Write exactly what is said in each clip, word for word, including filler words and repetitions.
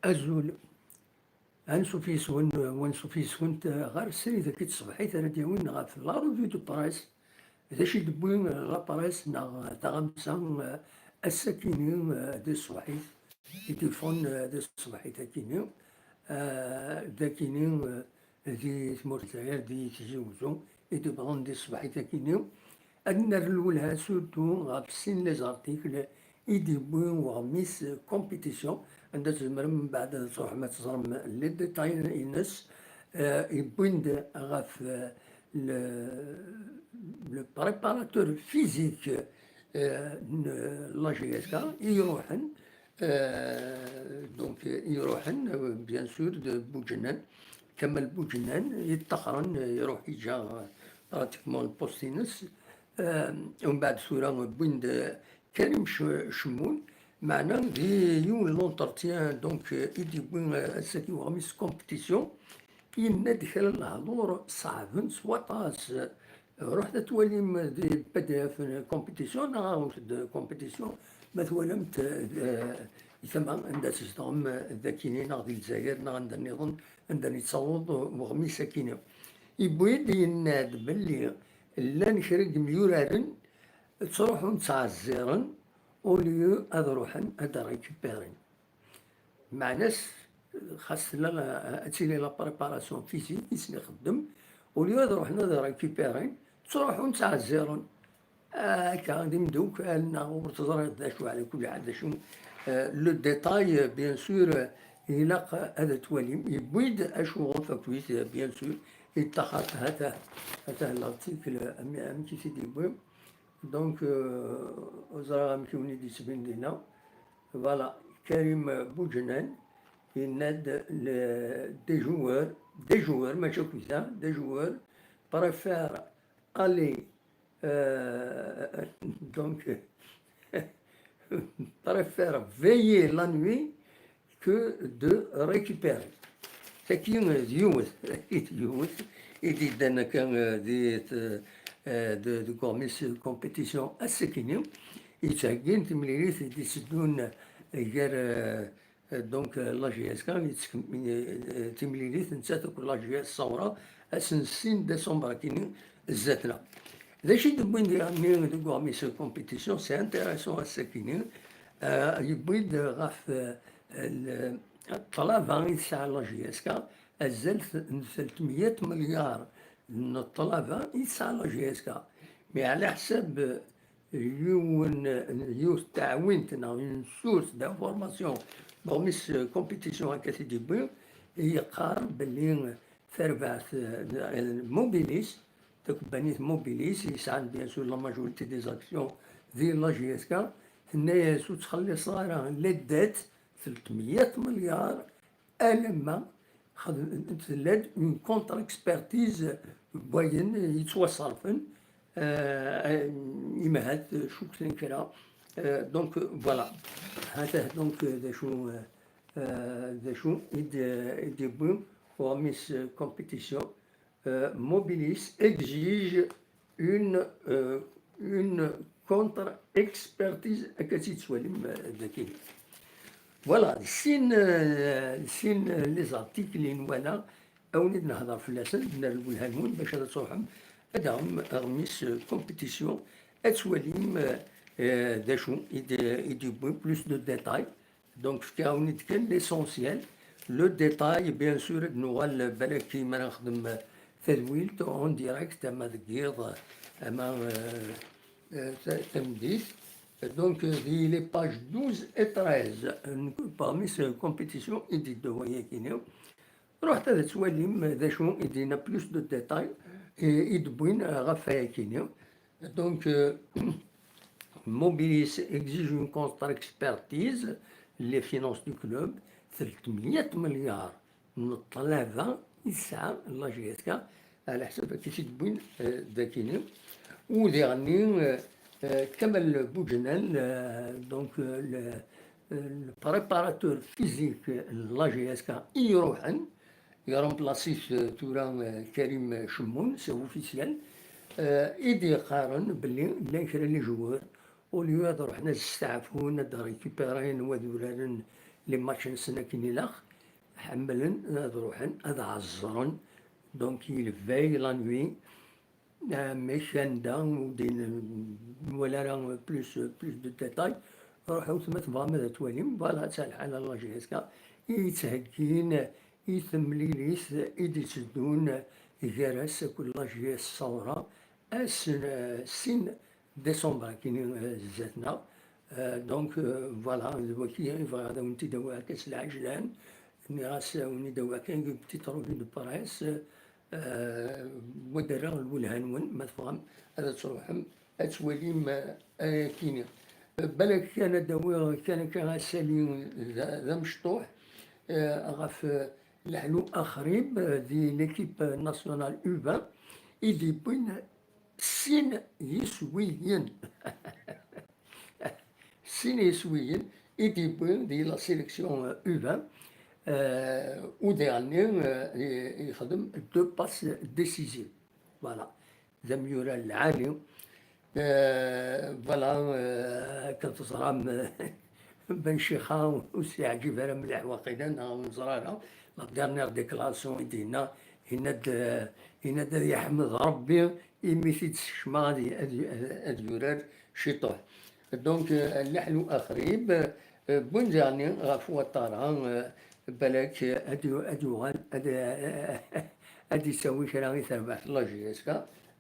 Azul. Ansuf yes-wen, wansuf yes-went ɣer srid-agi n tṣebḥit ara d-yawin ɣef la revue de presse. D acu i d-tewwi la presse neɣ taɣamsa, eh, ass-akini, eh, di tṣebḥit i d-yeffɣen, eh, di tṣebḥit akini, eh, d akini, eh, di tmurt n Lezzayer, di Tizi Wezzu, i d-yewwḍen di tṣebḥit akini. Ad nerr lwelha surtout ɣef sin les articles i d-yewwi weɣmis Compétition, anda tzemrem mbeɛd ad tṛuḥem ad teẓrem les détails-ines, eh, yewwin-d ɣef, eh, le, le préparateur physique, eh, n la J S K i iruḥen, eh, donc, i iruḥen, eh, bien sûr, de Buǧennan, Kamal Buǧennan, yeṭṭaxren, eh, iruḥ iǧǧa, eh, pratiquement le poste-ines. Eh, umbeɛd tura wwin-d, eh, Karim Ch-, Chemmoun, meɛna di yiwen l'entretien, donc, eh, i d-yewwi, eh, ass-agi weɣmis Compétition, yenna-d kra n lehdur ṣeɛben s waṭas. Ruḥet ad twalim di P D F n Compétition, neɣ aɣemt-d Compétition, ma twalam-t, eh, di tama anda tzedɣem, eh, d akini, neɣ di Lezzayer, neɣ anda nniḍen, anda yettaweḍ weɣmis akini. Yewwi-d, yenna-d belli llan kra n yemyuraren ttruḥun ttɛezziren au lieu ad ruḥen ad récupérin. Meɛna-s, xas tella la, ad tili la préparation physique i sen-ixeddem, au lieu ad ruḥen ad récupérin, ttruḥun ttɛezziren. Akka, d imdukal neɣ ur teẓriḍ d acu, ɛla kulli ḥal, d acu, eh, le détail, eh, bien sûr, eh, ilaq ad twalim. Yewwi-d acu ɣef akkit, eh, bien sûr, yeṭṭaxer, hata, hata l'article, am-, amek i t-id-yewwi. Donc, euh, ur ẓriɣ amek i wen-id-yettbin dinna. Voilà, Karim Buǧennan yenna-d le, des joueurs, des joueurs, mačči akk da, des joueurs préfèrent aller, euh, donc, préfèrent veiller la nuit que de récupérer. Tagi d yiwet, d yiwet i d-yeddan akka, eh, di t-, eh, de, deg uɣmis Compétition ass-akini, yettheggin timlilit i d-itteddun gar, eh, donc, eh, la J S K, yettkem-, eh, timlilit nettat akked la J S Saoura, ass n sin décembre akini zdat-neɣ. D acu i d-wwin diɣenni deg uɣmis Compétition, c'est intéressant ass-akini, eh, yewwi-d ɣef, eh, ṭṭlaba i tesɛa la J S K, azal n telt meyya milyar n ṭṭlaba i tesɛa la J S K. Mais ɛla ḥsab yiwen, yiwet n teɛwint neɣ une source d'information, bon, mis compétition akka t-id-yewwi, yeqqar belli tarbaɛt, eh, Mobilis, takebbanit Mobilis, yesɛan bien sûr la majorité des actions di la J S K, tenna-yas ur ttxelliṣeɣ ara les dettes, telt meyya milyar, alamma xedm-, tella-d une contre-expertise n wayen yettwaṣerfen, eh, imi ahat cukten kra. Eh, donc, voilà. Hata, donc, d acu, eh, eh, d acu i d-, i d-yewwi uɣmis Compétition, eh, Mobilis exige une, euh, une contre-expertise, akka tt-id-tettwalim, euh, dagi. Voilà, d sin, euh, d sin, euh, les articles i nwala, ad wen-id-nehder fell-asen, nerr lwelha-nwen bac ad truḥem ad d-taɣem aɣmis, euh, Compétition, ad twalim, euh, euh, d acu i d-, i d-yewwi plus de détails. Donc, fkiɣ-awen-id kan l'essentiel. Le détail, bien sûr, ad nuɣal balak mi ara nexdem tadwilt en direct, ama deg yiḍ, ama, euh, euh, ta-, tameddit. Donc, euh, di les pages douze et treize, euh, parmi ces compétitions i d-yedda wayagi-nni. Ruḥet ad twalim d acu i d-yenna plus de détails i, i d-wwin ɣef wayagi-nni. Donc, euh, Mobilis exige une contre-expertise, les finances du club, telt meyya milyar n ṭṭlaba i tesɛa la J S K, ɛla ḥsab akka i t-id-wwin, euh, dagi-nni. U diɣenni, euh, euh, Kamal Buǧennan, euh, donc, euh, le, euh, le préparateur physique n la J S K i iruḥen, iremplace-it, euh, tura, euh, Karim Chemmoun, c'est officiel, euh, i d-yeqqaren belli llan kra n les joueurs, au lieu ad ruḥen ad steɛfun, ad récupérin, wad uraren les matchs-nsen akken ilaq, ḥemmlen ad ruḥen ad ɛeẓẓren, donc il veille la nuit, amek, anda, ur din, nwala ara plus, plus de détails, ruḥut ma tebɣam ad twalim, voilà, ttah lḥal, la J S K i yettheggin i temlilit i d-itteddun gar-as akked la J S Sawra, ass n, sin décembre, akini, euh, zdat-neɣ. Euh, donc, euh, voilà, d waki i bɣiɣ ad awen-t-id-awiɣ akka s lɛejlan. Nniɣ-as, euh, ad awen-id-awiɣ kan une petite revue de presse. Euh, wa d-rreɣ lwelha-nwen, ma tebɣam ad truḥem ad twalim, euh, ayakini. Euh, balak kan ad d-awiɣ kan akka asali d, d amecṭuḥ, euh, ɣef, euh, leḥlu axrib, euh, di l'équipe nationale U vingt, i d-yewwin sin yiswiyen. Sin yiswiyen i d-yewwi di la sélection, euh, U vingt, euh, u diɣenni, euh, i-, yexdem deux passes décisives. Voilà. D amyurar lɛali. Euh, voilà, euh, akken teẓram, Ben Chixa ur s-yeɛǧib ara mliḥ waqila, neɣ ur neẓra ara. La dernière déclaration i d-yenna, yenna-d, euh, yenna-d ad yeḥmed Ṛebbi imi t-id-sekcmeɣ ad y-, ad y-, ad yurar ciṭuḥ. Donc, euh, leḥlu axrib, euh, bundi ɣef waṭṭar-a, euh, balak, euh, ad yu-, ad yuɣal, ad, ad d-yessawi kra i terbaɛt n la J S K.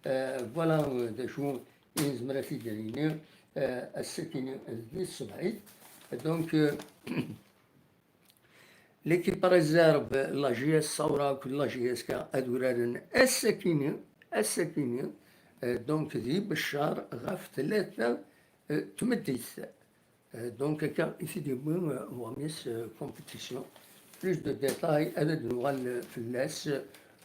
Euh, voilà, euh, d acu i nezmer ad t-id-nini, euh, ass-akini di tṣebḥit. Donc, euh, l'équipe réserve, la J S Sawra akked la J S K ad uraren ass-akini, ass-akini, euh, donc di Beccar ɣef tlata, euh, tmeddit. Euh, donc, akka i t-id-yewwi, euh, Wamis, euh, compétition. Plus de détails, ad d-nuɣal fell-as, euh,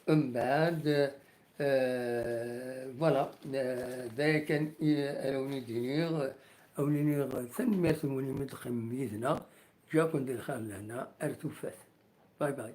mbeɛd, euh, voilà, euh, d aya kan i ara wen-id-iniɣ, ad wen-iniɣ tanemmirt-nwen imi d-teqqimem yid-neɣ, ǧǧiɣ-ken di lxir d lehna, ar tufat. Bye bye.